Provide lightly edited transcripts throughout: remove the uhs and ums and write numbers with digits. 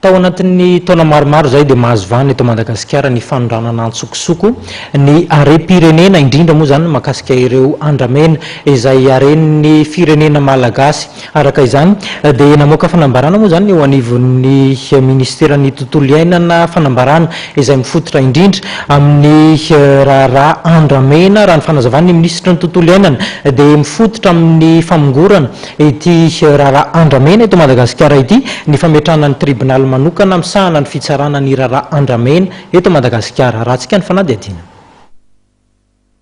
Tao anatin'ny taona maromaro izay dia mahazo vahana eto Madagasikara ny fanondranana antsokosoko ny harem-pirenena, indrindra moa izany mahakasika ireo andramena izay haren'ny firenena malagasy. Araka izany dia namoaka fanambarana moa izany ny eo anivon'ny minisiteran'ny tontolo iainana, fanambarana izay mifototra indrindra amin'ny raharaha andramena. Raha ny fanazavan'ny minisitry ny tontolo iainana dia mifototra amin'ny famongorana ity raharaha andramena eto Madagasikara ity ny fametrahana ny tribonaly manokana misahana ny fitsarana ny raharaha andramena eto Madagasikara. Ratsika ny fanadihadiana.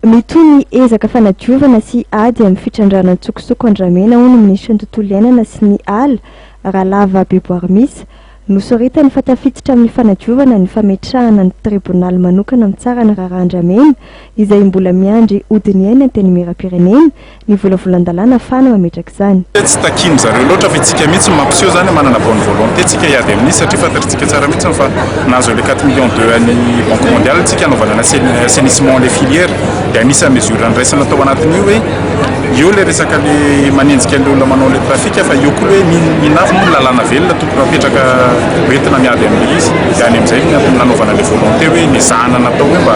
Mitohy ny ezaka fanadiovana sy ady amin'ny fitrandrahana an-tsokosoko andramena hoy ny minisitry ny tontolo iainana sy ny ala, Ralava Beboarimisa. Nosoritany fa tafiditra amin'ny fanadiovana ny fametrahana ny tribonaly manokana mitsara ny raharaha andramena izay mbola miandry hodinihain'ny Antenimierampirenena ny volavolan-dalàna ahafahana mametraka izany. Tsy takian zareo loatra fa itsika mihitsy no mampiseho zany hoe manana bonne volonté tsika hiady amin'izy satria fantatritsika tsara mihitsy fa nahazo an'le quatre millions deux an'ny banque mondiale tsika hanaovana ny assainissement les filières dia anisan'ny mesure niraisana tao anatin'io hoe eo le resaka le manenjika an'le olona manao le trafic fa eo koa le hoe inona avy moa ny lalàna velona tokony hapetraka hoentina miady amin'ilay izy dia any amin'izay ny antony nanaovana le volonté hoe nezahana natao hoe mba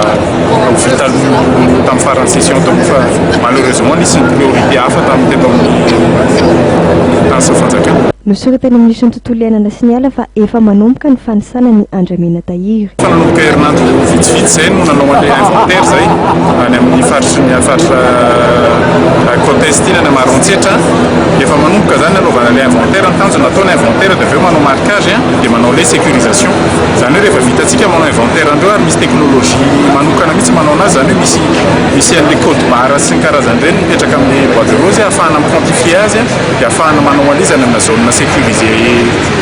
ho vita aloha tamin'ny faran'ny session tao moa fa malheureusement nisy ny priorité hafa tamin'ny teto amin'ny tany sy ny fanjakana. Nosoratan'ny minisitry ny tontolo iainana sy ny ala fa efa manomboka ny fanisana ny andramena tahiry. Efa nanomboka herinandro vitsivitsy izay no nanao an'ilay inventaire izay any amin'ny faritry ny faritra Côte Est iny any Maroantsetra. Efa manomboka izany ny anaovana ilay inventaire. Ny tanjona atao ny inventaire dia avy eo manao marquage dia manao ilay sécurisation. Izany hoe rehefa vitantsika manao inventaire an'ireo ary misy technologie manokana mihitsy manao anazy, izany hoe misy misy an'ilay code barre sy ny karazany ireny mipetraka amin'ny bois de rose ahafahana mi-quantifier azy dia ahafahana manao an'izy any amina zone sécurisée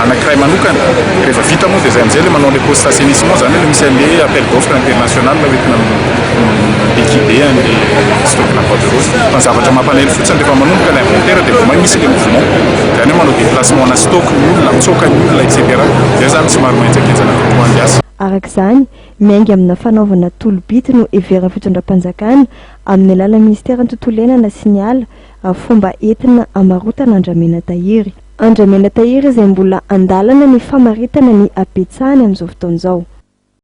anankiray manokana. Rehefa vita moa dia izay amin'izay ilay manao ilay poste assainissement, izany hoe ilay misy an'ilay appel d'offre international hoentina mi-liquider an'ilay stock-na bois de rose. Fa ny zavatra mampalahelo fotsiny rehefa manomboka ilay inventaire dia vao may misy ilay mouvement, izany hoe manao déplacement ana stock ny olona, mitsoaka ny olona etc. Izay izany somary mahenjakenjana kokoa ny asa. Araka izany, miainga amina fanaovana tolo-bidy no heverin'ny fitondram-panjakana amin'ny alalan'ny minisiteran'ny tontolo iainana sy ny ala fomba entina hamarotana andramena tahiry. Andramena tahiry izay mbola an-dalana ny famaritana ny habetsahany amin'izao fotoana izao.